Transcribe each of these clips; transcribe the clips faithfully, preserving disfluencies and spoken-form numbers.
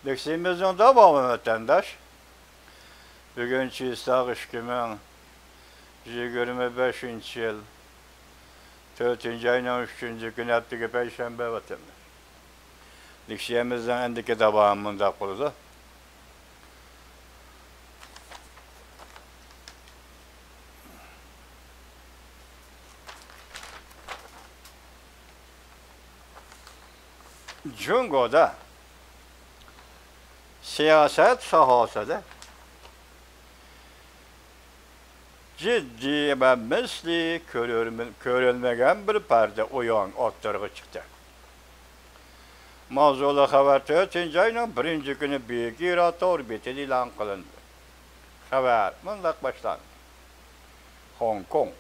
لېكسىيىمىزنىڭ داۋامى، ۋەتەنداش. بۈگۈن چىسلاق ئىككى مىڭ يىگىرمە بەشىنچى يىل، تۆتىنچى ئاينىڭ ئۈچىنچى كۈنى، ھەپتىگە پەيشەنبە، ۋەتەنداش. لېكسىيەمىزنىڭ ئەندىكى داۋامى مۇنداق بولىدۇ. جۇڭگودا سىياسەت ساھەسىدە جىددىي ۋە مىسلى كۆرۈلمە-، كۆرۈلمىگەن بىر پەردە ئويۇن ئوتتۇرىغا چىقتى. ماۋزۇلۇق خەۋەر تۆتىنچى ئاينىڭ بىرىنچى كۈنى بىگىرا تور بېتىدە ئېلان قىلىندى. خەۋەر مۇنداق باشلاندى. خوڭكوڭ.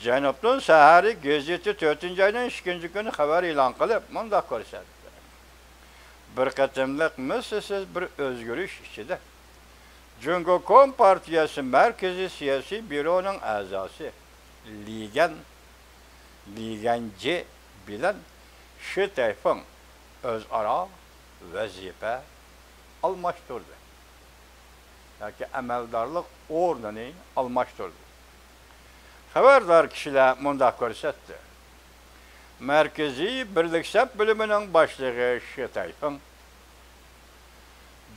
جەنۇبنىڭ سەھەرى گېزىتى تۆتىنچى ئاينىڭ ئىككىنچى كۈنى خەۋەر ئېلان قىلىپ، مۇنداق كۆرسەتتى: بىر قېتىملىق مىسلىسىز بىر ئۆزگىرىش ئىچىدە، جۇڭگو كومپارتىيەسى مەركىزىي سىياسىي بيۇرونىڭ ئەزاسى لى گەن، لى گەنجې بىلەن شى تەيفېڭ ئۆزئارا ۋەزىپە ئالماشتۇردى ياكى ئەمەلدارلىق ئورنىنى ئالماشتۇردى. خەۋەردار كىشىلەر مۇنداق كۆرسەتتى: مەركىزىي بىرلىك سەپ بۆلۈمىنىڭ باشلىقى شى تەيفېڭ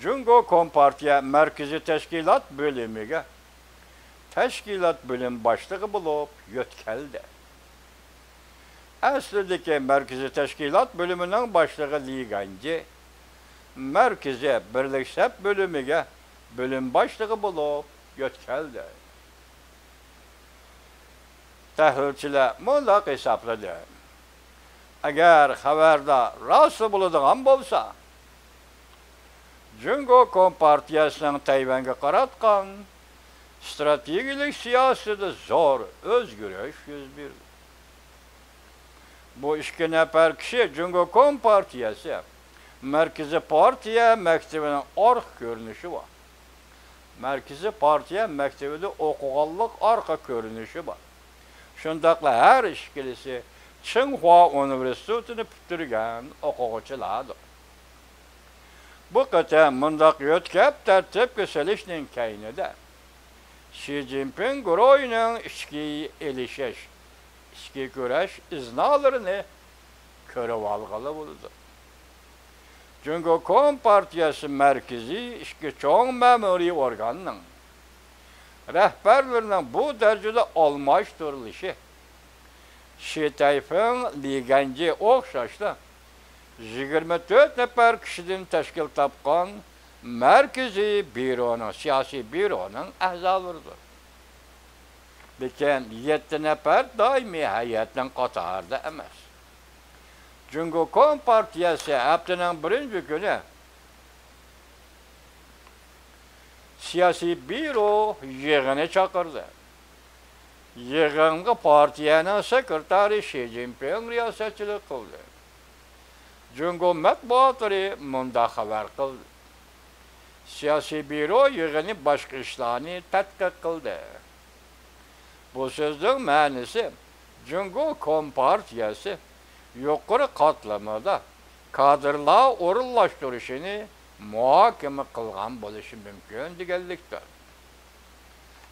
جۇڭگو كومپارتىيە مەركىزىي تەشكىلات بۆلۈمىگە تەشكىلات بۆلۈم باشلىقى بولۇپ يۆتكەلدى. ئەسلىدىكى مەركىزىي تەشكىلات بۆلۈمىنىڭ باشلىقى لى گەنجې مەركىزىي بىرلىك سەپ بۆلۈمىگە بۆلۈم باشلىقى بولۇپ يۆتكەلدى. تەھلىلچىلەر مۇنداق ھېسابلىدى: ئەگەر خەۋەردە راست بولىدىغان بولسا، جۇڭگو كومپارتىيەسىنىڭ تەيۋەنگە قاراتقان ئىستراتېگىيەلىك سىياسىتىدە زور ئۆزگىرىش يۈز بېرىدۇ. بۇ ئىككى نەپەر كىشى جۇڭگو كومپارتىيەسى مەركىزىي پارتىيە مەكتىۋىنىڭ ئارقا كۆرۈنۈشى بار. مەركىزىي پارتىيە مەكتىۋىدە ئوقۇغانلىق ئارقا كۆرۈنۈشى بار. شۇنداقلا ھەر ئىككىلىسى چىڭخۇا ئۇنىۋېرسىتېتىنى پۈتتۈرگەن ئوقۇغۇچىلاردۇر. بۇ قېتىم مۇنداق يۆتكەپ تەرتىپكە سېلىشنىڭ كەينىدە شى جىنپىڭ گۇرۇھىنىڭ ئىچكى ئېلىشىش، ئىچكى كۈرەش ئىزنالىرىنى كۆرۈۋالغىلى بولىدۇ. جۇڭگو كومپارتىيەسى مەركىزىي ئىككى چوڭ مەمۇرىي ئورگاننىڭ رەھبەرلىرىنىڭ بۇ دەرىجىدە ئالماشتۇرۇلۇشى شى تەيفېڭ، لى گەنجې ئوخشاشلا يىگىرمە تۆت نەپەر كىشىدىن تەشكىل تاپقان مەركىزىي بيۇرونىڭ، سىياسىي بيۇرونىڭ ئەزالىرىدۇر. لېكىن يەتتە نەپەر دائىمىي ھەيئەتنىڭ قاتارىدا ئەمەس. جۇڭگو كومپارتىيەسى ھەپتىنىڭ بىرىنچى كۈنى سىياسىي بيۇرو يىغىنى چاقىردى. يىغىنغا پارتىيەنىڭ سېكرېتارى شى جىنپىڭ رىياسەتچىلىك قىلدى. جۇڭگو مەتبۇئاتلىرى مۇنداق خەۋەر قىلدى: سىياسىي بيۇرو يىغىنى باشقا ئىشلارنى تەتقىق قىلدى. بۇ سۆزنىڭ مەنىسى، جۇڭگو كومپارتىيەسى يۇقىرى قاتلىمىدا كادىرلار ئورۇنلاشتۇرۇشىنى مۇھاكىمە قىلغان بولۇشى مۇمكىن دېگەنلىكتۇر.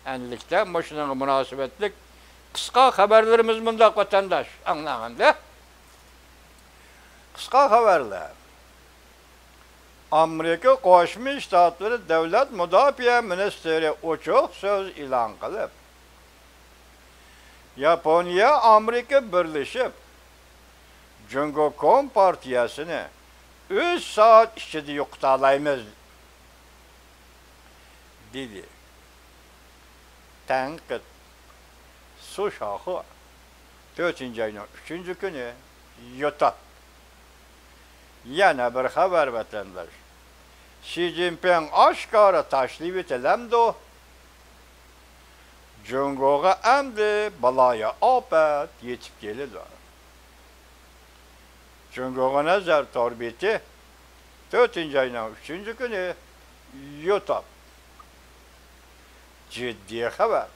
ئەنلىكتە مۇشۇنىڭغا مۇناسىۋەتلىك قىسقا خەۋەرلىرىمىز مۇنداق، ۋەتەنداش، ئاڭلاڭ ئەمدى. قىسقا خەۋەرلەر. ئامېرىكا قوشما شتاتلىرى دۆلەت مۇداپىئە مىنىستىرى ئوچۇق سۆز ئېلان قىلىپ، ياپونىيە، ئامېرىكا بىرلىشىپ جۇڭگو كومپارتىيەسىنى ئۈچ سائەت ئىچىدە يوقىتالايمىز، دېدى. تەنقىد. سۇ شاخۇ، تۆتىنچى ئاينىڭ ئۈچىنچى كۈنى، يۇتۇپ. يەنە بىر خەۋەر، ۋەتەنداش. شى جىنپىڭ ئاشكارا تاشلىۋېتىلەمدۇ؟ جۇڭگوغا ئەمدى بالايىئاپەت يېتىپ كېلىدۇ. جۇڭگوغا نەزەر تور بېتى، تۆتىنچى ئاينىڭ ئۈچىنچى كۈنى، يۇتۇپ. جىددىي خەۋەر.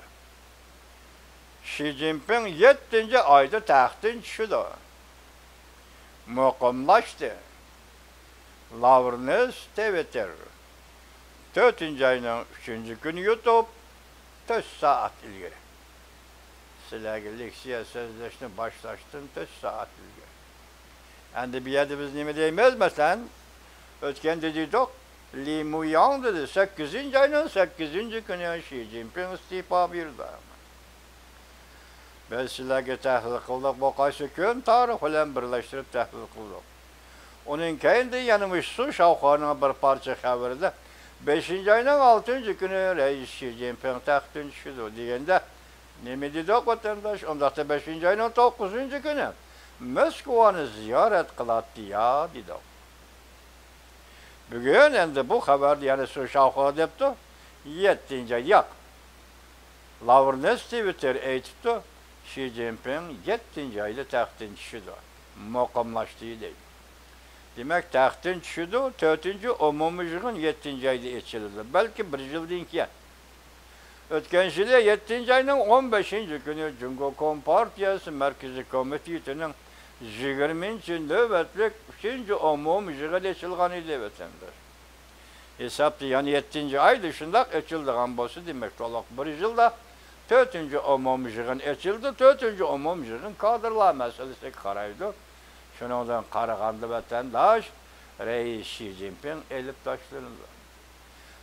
شى جىنپىڭ يەتتىنچى ئايدا تەختتىن چۈشىدۇ. مۇقىملاشتى. لاۋرېنس تىۋىتېر، تۆتىنچى ئاينىڭ ئۈچىنچى كۈنى يۇتۇپ، تۆت سائەت ئىلگىرى. سىلەرگە لېكسىيە سۆزلەشنى باشلاشتىن تۆت سائەت ئىلگىرى. ئەمدى بۇ يەردە بىز نېمە دەيمىز؟ مەسىلەن، ئۆتكەندە دېدۇق، لى مۇياڭ دېدى، سەككىزىنچى ئاينىڭ سەككىزىنچى كۈنى شى جىنپىڭ ئىستېپا بېرىدۇ. بىز سىلەرگە تەھلىل قىلدۇق، بۇ قايسى كۈن تارىخ بىلەن بىرلەشتۈرۈپ تەھلىل قىلدۇق. ئۇنىڭ كەينىدىن يەنە مۇشۇ شاۋخۇانىڭ بىر پارچە خەۋىرىدە، بەشىنچى ئاينىڭ ئالتىنچى كۈنى رەئىس شى جىنپىڭ تەختتىن چۈشىدۇ دېگەندە، نېمە دېدۇق ۋەتەنداش؟ ئۇنداقتا بەشىنچى ئاينىڭ توققۇزىنچى كۈنى موسكۋانى زىيارەت قىلاتتى يا دېدۇق. بۈگۈن ئەمدى بۇ خەۋەردە يەنە شۇ شاۋخۇا دەپتۇ، يەتتىنچى ئاي ياق. لاۋرېنس تىۋىتېر ئېيتىپتۇ، شى جىنپىڭ يەتتىنچى ئايدا تەختتىن چۈشىدۇ، مۇقىملاشتى دەيدۇ. دېمەك، تەختتىن چۈشىدۇ، تۆتىنچى ئومۇمىي يىغىن يەتتىنچى ئايدا ئېچىلىدۇ، بەلكى بىر يىلدىن كېيىن. ئۆتكەن يىلى يەتتىنچى ئاينىڭ ئون بەشىنچى كۈنى جۇڭگو كومپارتىيەسى مەركىزىي كومىتېتىنىڭ يىگىرمىنچى نۆۋەتلىك ئۈچىنچى ئومۇمىي يىغىنى ئېچىلغان ئىدى، ۋەتەنداش. ھېسابتا يەنە يەتتىنچى ئايدا شۇنداق ئېچىلىدىغان بولسا، دېمەك، تولۇق بىر يىلدا تۆتىنچى ئومۇمىي يىغىن ئېچىلدى. تۆتىنچى ئومۇمىي يىغىن كادىرلار مەسىلىسىگە قارايدۇ. شۇنىڭدىن قارىغاندا، ۋەتەنداش، رەئىس شى جىنپىڭ ئېلىپ تاشلىنىدۇ.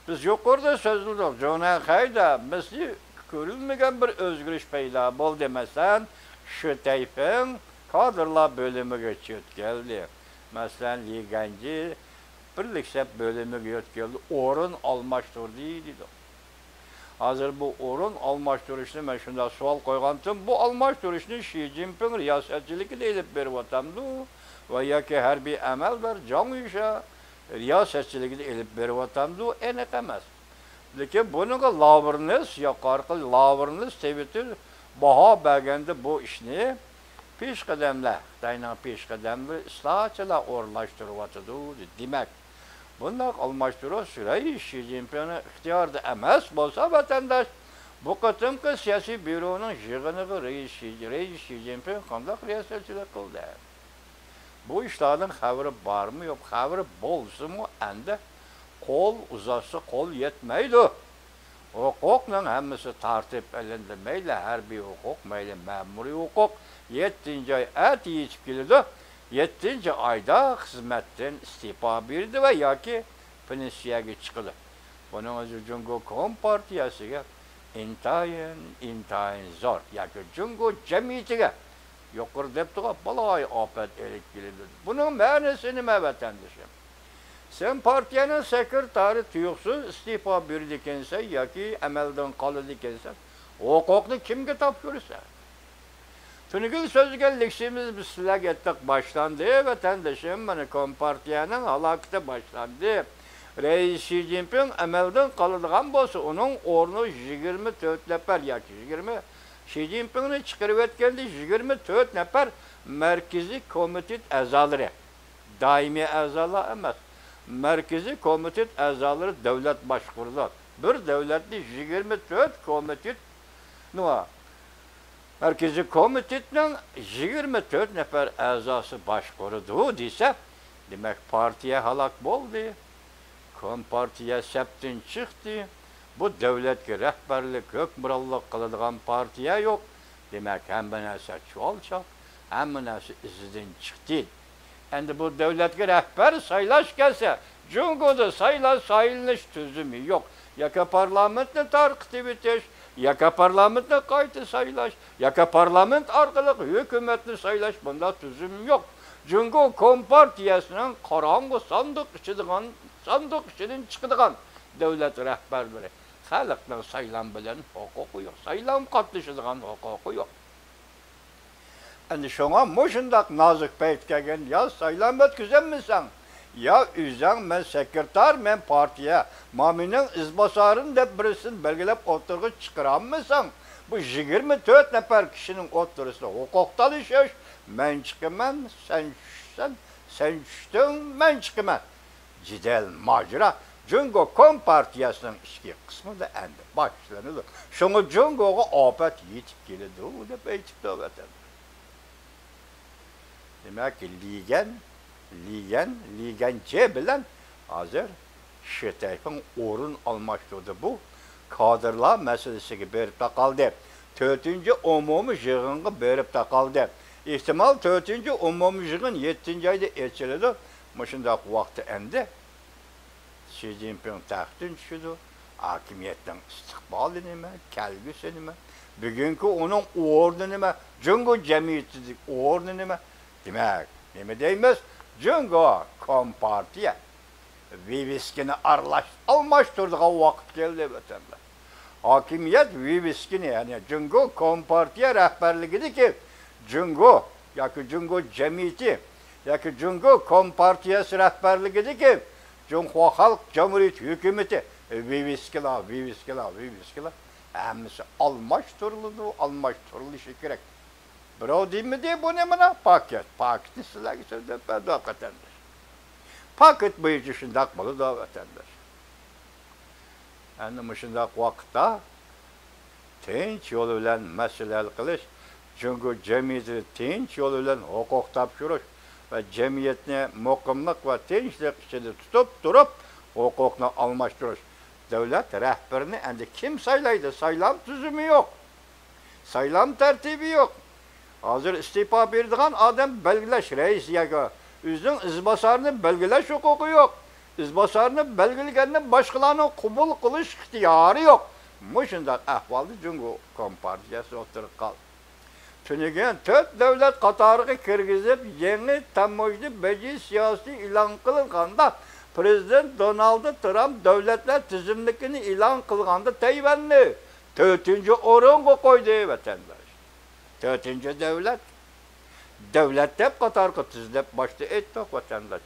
بىز يۇقىرىدا سۆزلىدۇق، جۇڭنەنخەيدە مىسلى كۆرۈلمىگەن بىر ئۆزگىرىش پەيدا بولدى. مەسىلەن، شى تەيفېڭ كادىرلار بۆلۈمىگە يۆتكەلدى. مەسىلەن، لى گەنجى بىرلىك سەپ بۆلۈمىگە يۆتكەلدى، ئورۇن ئالماشتۇردى دېدۇق. ھازىر بۇ ئورۇن ئالماشتۇرۇشنى مەن شۇنداق سوئال قويغانتىم، بۇ ئالماشتۇرۇشنى شى جىنپىڭ رىياسەتچىلىكىدە ئېلىپ بېرىۋاتامدۇ ۋە ياكى ھەربىي ئەمەلدار جاڭ يۈشە رىياسەتچىلىكىدە ئېلىپ بېرىۋاتامدۇ، ئېنىق ئەمەس. لېكىن بۇنىڭغا لاۋرېنس ياقارقى، لاۋرېنس تىۋىتېر باھا بەرگەندە، بۇ ئىشنى پېشقەدەملەر، خىتاينىڭ پېشقەدەملىرى ئىسلاھاتچىلار ئورۇنلاشتۇرۇۋاتىدۇ، دېدى. دېمەك، بۇنداق ئالماشتۇرۇش رەئىس شى جىنپىڭنىڭ ئىختىيارىدا ئەمەس بولسا، ۋەتەنداش، بۇ قېتىمقى سىياسىي بيۇرونىڭ يىغىنىغا رەئىس شى، رەئىس شى جىنپىڭ قانداق رىياسەتچىلىك قىلدى؟ بۇ ئىشلاردىن خەۋىرى بارمۇ يوق؟ خەۋىرى بولسىمۇ، ئەمدى قول ئۇزاتسا قول يەتمەيدۇ. ھوقۇقنىڭ ھەممىسى تارتىپ ئېلىندى. مەيلى ھەربىي ھوقۇق، مەيلى مەمۇرىي ھوقۇق. يەتتىنچى ئاي ئەتە يېتىپ كېلىدۇ. يەتتىنچى ئايدا خىزمەتتىن ئىستېپا بېرىدۇ ۋە ياكى پېنسىيەگە چىقىدۇ. بۇنىڭ ئۆزى جۇڭگو كومپارتىيەسىگە ئىنتايىن، ئىنتايىن زور ياكى جۇڭگو جەمئىيىتىگە يۇقىرى دەپتىغا بالايىئاپەت ئېلىپ كېلىدۇ. بۇنىڭ مەنىسى نېمە، ۋەتەندىشىم؟ سەن پارتىيەنىڭ سېكرېتارى تۇيۇقسىز ئىستېپا بېرىدىكەنسەن ياكى ئەمەلدىن قالىدىكەنسەن، ھوقۇقنى كىمگە تاپشۇرىسەن؟ تۈنۈگۈن سۆزلىگەن لېكسىيىمىز بىز سىلەرگە ئېيتتۇق، باشلاندى، ۋەتەندىشىم، مانا كومپارتىيەنىڭ ھالاكىتى باشلاندى. رەئىس شى جىنپىڭ ئەمەلدىن قالىدىغان بولسا، ئۇنىڭ ئورنىغا يىگىرمە تۆت نەپەر ياكى يىگىرمە، شى جىنپىڭنى چىقىرىۋەتكەندە يىگىرمە تۆت نەپەر مەركىزىي كومىتېت ئەزالىرى، دائىمىي ئەزالار ئەمەس، مەركىزىي كومىتېت ئەزالىرى دۆلەت باشقۇرىدۇ. بىر دۆلەتنى يىگىرمە تۆت كومىتېت، نېمە، مەركىزىي كومىتېتنىڭ يىگىرمە تۆت نەپەر ئەزاسى باشقۇرىدۇ دېسە، دېمەك، پارتىيە ھالاك بولدى. كومپارتىيە سەپتىن چىقتى. بۇ دۆلەتكە رەھبەرلىك، ھۆكۈمرانلىق قىلىدىغان پارتىيە يوق. دېمەك، ھەممە نەرسە چۇۋالچاق، ھەممە نەرسە ئىزىدىن چىقتى. ئەمدى بۇ دۆلەتكە رەھبەر سايلاش كەلسە، جۇڭگودا سايلاش، سايلىنىش تۈزۈمى يوق. ياكى پارلامېنتنى تارقىتىۋېتىش، ياكى پارلامېنتنى قايتا سايلاش، ياكى پارلامېنت ئارقىلىق ھۆكۈمەتنى سايلاش، بۇنداق تۈزۈم يوق. جۇڭگو كومپارتىيەسىنىڭ قاراڭغۇ ساندۇق ئىچىدىغان، ساندۇق ئىچىدىن چىقىدىغان دۆلەت رەھبەرلىرى، خەلقنىڭ سايلام بىلەن ھوقۇقى يوق، سايلام قاتنىشىدىغان ھوقۇقى يوق. ئەمدى شۇڭا مۇشۇنداق نازۇك پەيت كەلگەندە، يا سايلام ئۆتكۈزەلمىسەڭ، يا ئۆزەڭ، مەن سېكرېتار، مەن پارتىيە، ما مېنىڭ ئىزباسارىم دەپ بىرسىنى بەلگىلەپ ئوتتۇرىغا چىقىرالمىساڭ، بۇ يىگىرمە تۆت نەپەر كىشىنىڭ ئوتتۇرىسىدا ھوقۇق تالىشىش، مەن چىقىمەن، سەن چۈشىسەن، سەن چۈشتۈڭ، مەن چىقىمەن. جېدەل، ماجىرا جۇڭگو كومپارتىيەسىنىڭ ئىچكى قىسمىدا ئەمدى باشلىنىدۇ. شۇڭا جۇڭگوغا ئاپەت يېتىپ كېلىدۇ، دەپ ئېيتىپتۇ ۋەتەنداش. دېمەك، لى گەن لى يەن، لى گەنجې بىلەن ھازىر شى تەيفېڭ ئورۇن ئالماشتۇردى. بۇ كادىرلار مەسىلىسىگە بېرىپ تاقالدى. تۆتىنچى ئومۇمىي يىغىنغا بېرىپ تاقالدى. ئېھتىمال، تۆتىنچى ئومۇمىي يىغىن يەتتىنچى ئايدا ئېچىلىدۇ. مۇشۇنداق ۋاقىتتا ئەمدى شى جىنپىڭ تەختتىن چۈشىدۇ. ھاكىمىيەتنىڭ ئىستىقبالى نېمە؟ كەلگۈسى نېمە؟ بۈگۈنكى ئۇنىڭ ئورنى نېمە؟ جۇڭگو جەمئىيىتىدىكى ئورنى نېمە؟ دېمەك، نېمە دەيمىز؟ جۇڭگو كومپارتىيە ۋىۋىسكىنى ئارىلاش-، ئالماشتۇرىدىغان ۋاقىت كەلدى، ۋەتەنداش. ھاكىمىيەت ۋىۋىسكىنى، يەنى جۇڭگو كومپارتىيە رەھبەرلىكىدىكى جۇڭگو ياكى جۇڭگو جەمئىيىتى ياكى جۇڭگو كومپارتىيەسى رەھبەرلىكىدىكى جۇڭخۇا خەلق جۇمھۇرىيىتى ھۆكۈمىتى، ۋىۋىسكىلا، ۋىۋىسكىلا، ۋىۋىسكىلا، ھەممىسى ئالماشتۇرۇلىدۇ، ئالماشتۇرۇلۇشى كېرەك. بىراۋ دېمىدى بۇنى، مانا پاكىت، پاكىتنى سىلەرگە سۆزلەپ بەردۇق، ۋەتەنداش. پاكىت بويىچە شۇنداق بولىدۇ، ۋەتەنداش. ئەنە مۇشۇنداق ۋاقىتتا تىنچ يول بىلەن مەسىلە ھەل قىلىش، جۇڭگو جەمئىيىتىدە تىنچ يول بىلەن ھوقۇق تاپشۇرۇش ۋە جەمئىيەتنى مۇقىملىق ۋە تىنچلىق ئىچىدە تۇتۇپ تۇرۇپ، ھوقۇقنى ئالماشتۇرۇش. دۆلەت رەھبىرىنى ئەمدى كىم سايلايدۇ؟ سايلام تۈزۈمى يوق. سايلام تەرتىپى يوق. ھازىر ئىستېپا بېرىدىغان ئادەم بەلگىلەش، رەئىس ياكى ئۆزىنىڭ ئىزباسارىنى بەلگىلەش ھوقۇقى يوق. ئىزباسارنى بەلگىلىگەندە باشقىلارنىڭ قوبۇل قىلىش ئىختىيارى يوق. مۇشۇنداق ئەھۋالدا جۇڭگو كومپارتىيەسى ئوتتۇرىغا قالدى. تۈنۈگۈن تۆت دۆلەت قاتارىغا كىرگۈزۈپ، يېڭى تاموژنا بېجى سىياسىتى ئېلان قىلىنغاندا، پىرېزىدېنت دونالد ترامپ دۆلەتلەر تىزىملىكىنى ئېلان قىلغاندا، تەيۋەننى تۆتىنچى ئورۇنغا قويدى، ۋەتەنداش. تۆتىنچى دۆلەت. دۆلەت دەپ قاتارغا تىزدەپ باشتا ئېيتتۇق، ۋەتەنداش.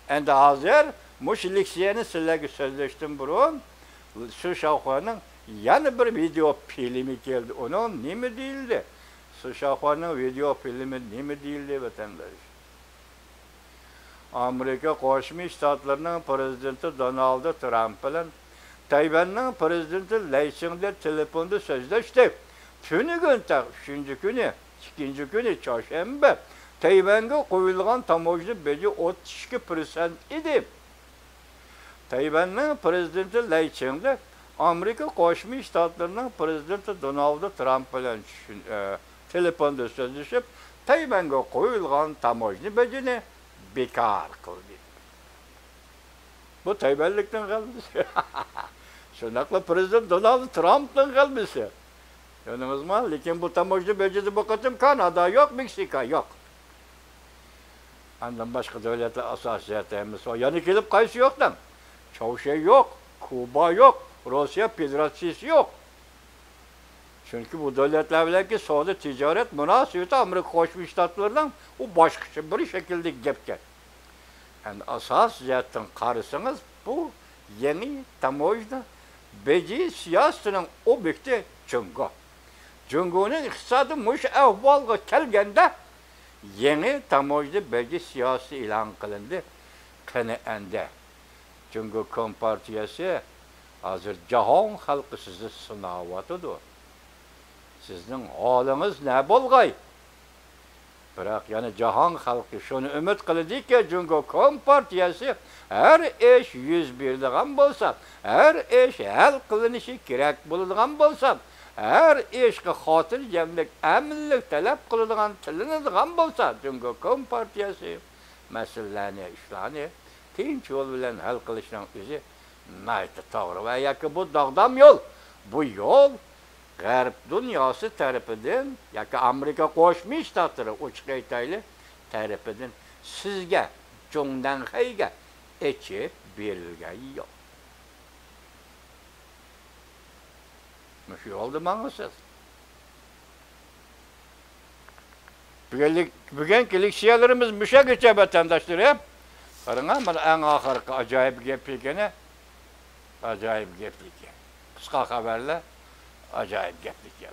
ئەمدى ھازىر مۇشۇ لېكسىيەنى سىلەرگە سۆزلەشتىن بۇرۇن، سۇ شاۋخۇەنىڭ يەنە بىر ۋىدېئو فىلىمى كەلدى. ئۇنىڭ نېمە دېيىلدى؟ سۇ شاۋخۇەنىڭ ۋىدېئو فىلىمى نېمە دېيىلدى، ۋەتەنداش؟ ئامېرىكا قوشما شتاتلىرىنىڭ پىرېزىدېنتى دونالد ترامپ بىلەن تەيۋەننىڭ پىرېزىدېنتى لەي چىڭدې تېلېفوندا سۆزلەشتى. تۈنۈگۈن تەق ئۈچىنچى كۈنى، ئىككىنچى كۈنى، چارشەنبە، تەيۋەنگە قويۇلغان تاموژنا بېجى ئوتتۇز ئىككى پىرسەنت ئىدى. تەيۋەننىڭ پىرېزىدېنتى لەي چىڭدې ئامېرىكا قوشما شتاتلىرىنىڭ پىرېزىدېنتى دونالد ترامپ بىلەن چۈشۈن-، ئە، تېلېفوندا سۆزلىشىپ، تەيۋەنگە قويۇلغان تاموژنا بېجىنى بىكار قىلدى. بۇ تەيۋەنلىكنىڭ غەلىبىسى. شۇنداقلا پىرېزىدېنت دونالد ترامپنىڭ غەلىبىسى. كۆردىڭىزمۇ؟ لېكىن بۇ تاموژنا بېجىدە بۇ قېتىم كانادا يوق، مېكسىكا يوق. ئاندىن باشقا دۆلەتلەر ئاساسىي جەھەتتە ھەممىسى بار. يەنە كېلىپ قايسى يوق دەڭ؟ چاۋشيەن يوق، كۇبا يوق، روسىيە فېدېراتسىيىسى يوق. چۈنكى بۇ دۆلەتلەر بىلەنكى سودا تىجارەت مۇناسىۋىتى ئامېرىكا قوشما شتاتلىرىنىڭ ئۇ باشقىچە بىر شەكىلدىكى گەپكەن. ئەمدى ئاساسىي جەھەتتىن قارىسىڭىز، بۇ يېڭى تاموژنا بېجى سىياسىتىنىڭ ئوبيېكتى جۇڭگو. جۇڭگونىڭ ئىقتىسادى مۇشۇ ئەھۋالغا كەلگەندە، يېڭى تاموژنا بېجى سىياسىتى ئېلان قىلىندى. قېنى ئەندى، جۇڭگو كومپارتىيەسى ھازىر جاھان خەلقى سىزنى سىناۋاتىدۇ. سىزنىڭ ھالىڭىز نە بولغاي؟ بىراق يەنە جاھان خەلقى شۇنى ئۈمىد قىلىدۇكى، جۇڭگو كومپارتىيەسى ھەر ئىش يۈز بېرىدىغان بولسا، ھەر ئىش ھەل قىلىنىشى كېرەك بولىدىغان بولسا، ھەر ئىشقا خاتىرجەملىك، ئەمىنلىك تەلەپ قىلىدىغان، تىلىنىدىغان بولسا، جۇڭگو كومپارتىيەسى مەسىلىلەرنى، ئىشلارنى تىنچ يول بىلەن ھەل قىلىشنىڭ ئۆزى ناھايىتى توغرا ۋە ياكى بۇ داغدام يول. بۇ يول غەرب دۇنياسى تەرىپىدىن ياكى ئامېرىكا قوشما شتاتلىرى، ئوچۇق ئېيتايلى، تەرىپىدىن سىزگە، جۇڭدەنخەيگە ئېچىپ بېرىلگەن يول. مۇشۇ يولدا ماڭىسىز. بۈگۈنلۈك، بۈگۈنكى لېكسىيەلىرىمىز مۇشۇ يەرگىچە، ۋەتەنداشلىرىم. قاراڭا، مانا ئەڭ ئاخىرقى ئاجايىپ گەپلىكىنى، ئاجايىپ گەپلىكى. قىسقا خەۋەرلەر، ئاجايىپ گەپلىكى.